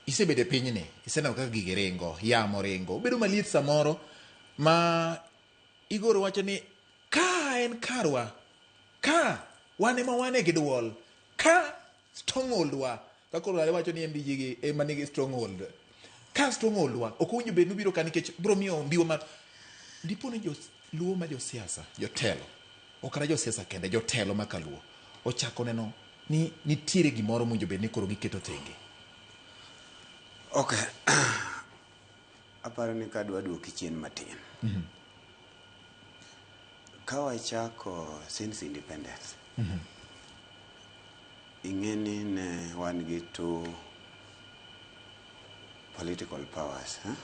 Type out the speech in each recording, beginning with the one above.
Isebedo e pinyni, iseneno kaka gigi ringo, yamo ringo. Obedo maliet samoro ma Igor wacho ni ka en karwa, ka wan ema wane gi duol, ka stronghold wa, ka koro wacho ni MBG gi ema nigi stronghold. Ka stronghold wa, ok owinjo bed ni ubiro ka nikech biro miyo mbiwa mar dipo ni joluo ma josiasa, jotelo, ok kata josiasa kende, jotelo ma kaluo ochako neno ni nitiere gimoro mowinjo bed ni koro giketo tenge. Okay. Aparo ni kadwa duoki chien matin. Ka wachako since independence, ing'e ni ne wan gi two political powers. Eh?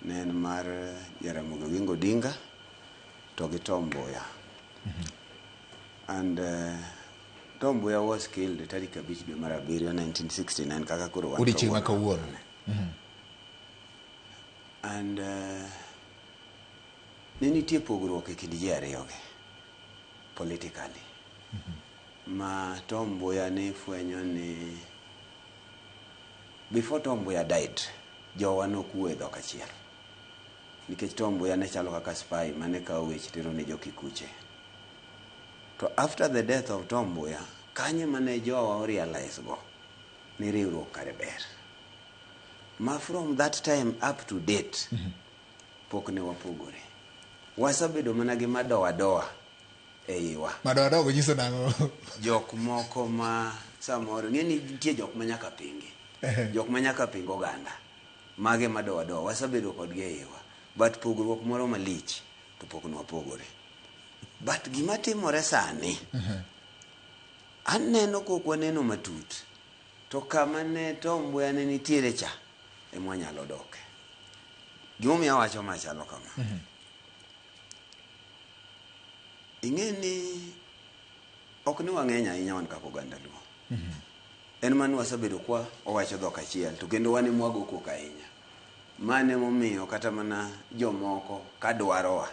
Ne en mar Jaramogi Oginga Odinga to gi Tom Mboya. And Tom Mboya was killed tarik 5 dwe mar 7 1969 kaka koro wan Odiechieng' ma kawuono. And ne nitie pogruok e kind ji ariyogi politically. Ma Tom Mboya ne fwenyo ni before Tom Mboya died, jowa nokuo e dhok achiel. Nikech Tom Mboya ne chalo kaka spy mane kawo weche tero ne jokikuche. To after the death of Tom Mboya, kanye mane jowa o realize go ni riwruok kare ber. Ma from that time up to date, pok ne wapogore. Wasebedo mana gi madoadoa e iwa. Madoadoa go nyiso nang'o? Jok moko ma samoro, ng'e ni nitie jok ma nyaka pingi. Jok ma nyaka ping oganda. Mage madoadoa, wasebedo kodgi e iwa. But pogruok moro malich to pok ne wapogore. But gima timore sani, aneno kok waneno matut, to kama ne Tom Mboya ne nitiere cha, ema wanyalo doke. Gimomiyo awacho ma chalo kama. Ing'e ni ok ni wang'eny ahinya wan kaka oganda Luo. En mana ni wasebedo kwa wawacho dhok achiel to kendo wan ema wago koko ahinya. Mano emomiyo kata mana jomoko ka dwarowa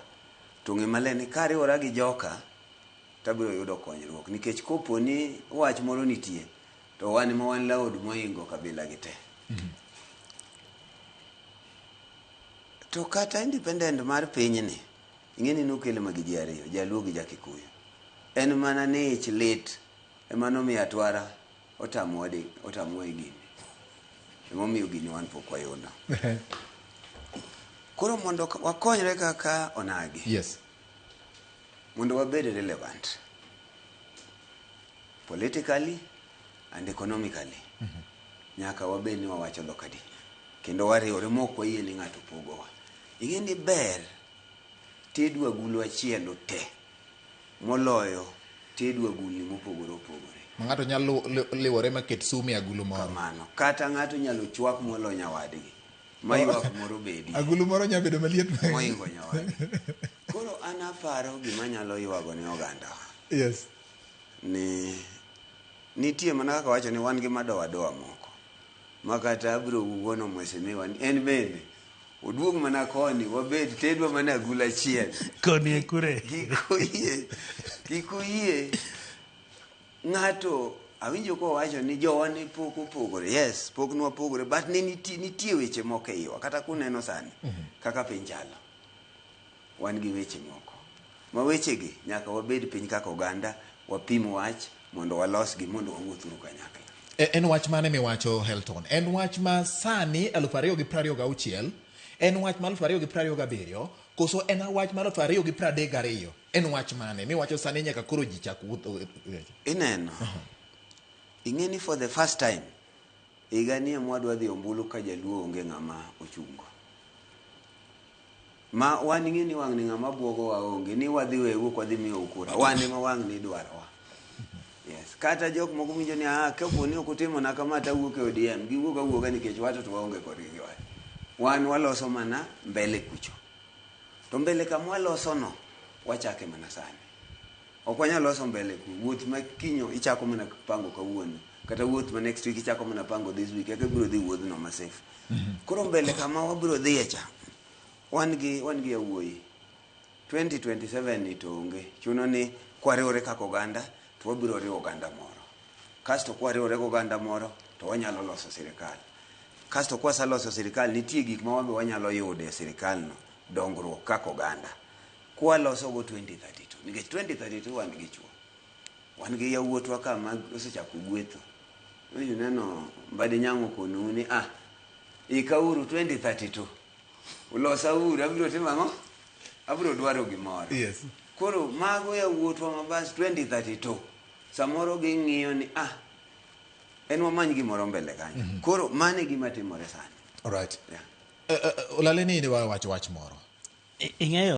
to ng'e maler ni kariwora gi joka to abiro yudo konyruok nikech kopo ni wach moro nitie to wan ema wan loud mohingo kabila gi te. To kata independent mar pinyni ing'e ni nokele ma gi ji ariyo, Jaluo gi Jakikuyu. En mana ni ich lit ema nomiyo atwara otamowa e gini. Emomiyo gini wan pok wayudo. Koro mondo wakonyre kaka onagi. Yes. Mondo wabed relevant politically and economically. Nyaka wabed ni wawacho dhok adi. Kendo wariwore mok wayie ni ng'ato pogowa. Ing'e ni ber tedo agulu achiel te moloyo tedo agulni mopogore opogore. Ma ng'ato nyalo liwore maket sum e agulu moro. Kamano. Kata ng'ato nyalo chwak molo nyawadgi. Ma ywak moro bedi. Agulu moro nyalo bedo maliet. Mohingo nyawadgi. Koro an aparo gima nyalo ywago ne ogandawa. Yes. Ni nitie mana kaka wacho ni wan gi madoadoa moko. Ma kata abiro wuono mheshimiwa ni en bende oduog mana koni wabed tedwa mana agulu achiel. Koni e kure. Kik oyie, kik oyie ng'ato awinjo kowacho ni jowa ne pok opogore. Yes, pok ne wapogore but ne nitie weche moko e iwa kata kuneno sani kaka piny chalo. Wan gi weche moko. Ma wechegi nyaka wabed piny kaka oganda, wapim wach mondo walosgi mondo wawuothuru kanyakla. En wach mane miwacho Helton? En wach ma sani 2026, en wach ma 2027, koso en wach mar 2032? En wach mane miwacho sani nyaka koro ji chak wuotho? Ineno, ing'e ni for the first time, higa ni ema wadwa dhi ombulu ka jaluo onge ng'ama ochungo. Ma wan ing'e ni wang' ni ng'ama buogowa onge, ni wadhi wewu ok wadhi miyou kura. Wan ema wang' ni idwarowa. Yes. Kata jok moko winjo ni ah, kapo ni ok utimona kama to awuok e ODM, giwuog awuoga nikech wato to waonge kodgi gi wach. Wan waloso mana mbele kucho. To mbele kama waloso no, wachake mana sani. Ok wanyal loso mbele ku. Wuoth ma kinyo ichako mana pango kawuono. Kata wuoth ma next week ichako mana pango this week. Eka ibiro dhi wuodhno ma safe. Koro mbele kama wabiro dhiye cha, wan gi yawuoyi. 2027 ni to onge. Chuno ni kwariwore kaka oganda, to wabiro riwo oganda moro. Kasto kwariwore gi oganda moro, to wanyalo loso sirikal. Kasto kwaseloso sirikal nitie gik ma wabe wanyalo yudo e sirikal no dongruok kaka oganda. Kwaloso go 2032 nikech 2032 wan gi chuo. Wan gi yawuotwa ka ma osechako gwetho. Winjo neno Mbadi Nyang'o konou ni ah ikauru 2032 ulosauru abiro timo ang'o? Abiro dwaro gimoro. Yes. Koro mago yawuotwa ma bas 2032 samoro ging'iyo ni ah en wamany gimoro mbele kanyo. Koro mano e gima timore sani. Alright. Yeah. Olale ni idwa wacho wach moro. Ing'eyo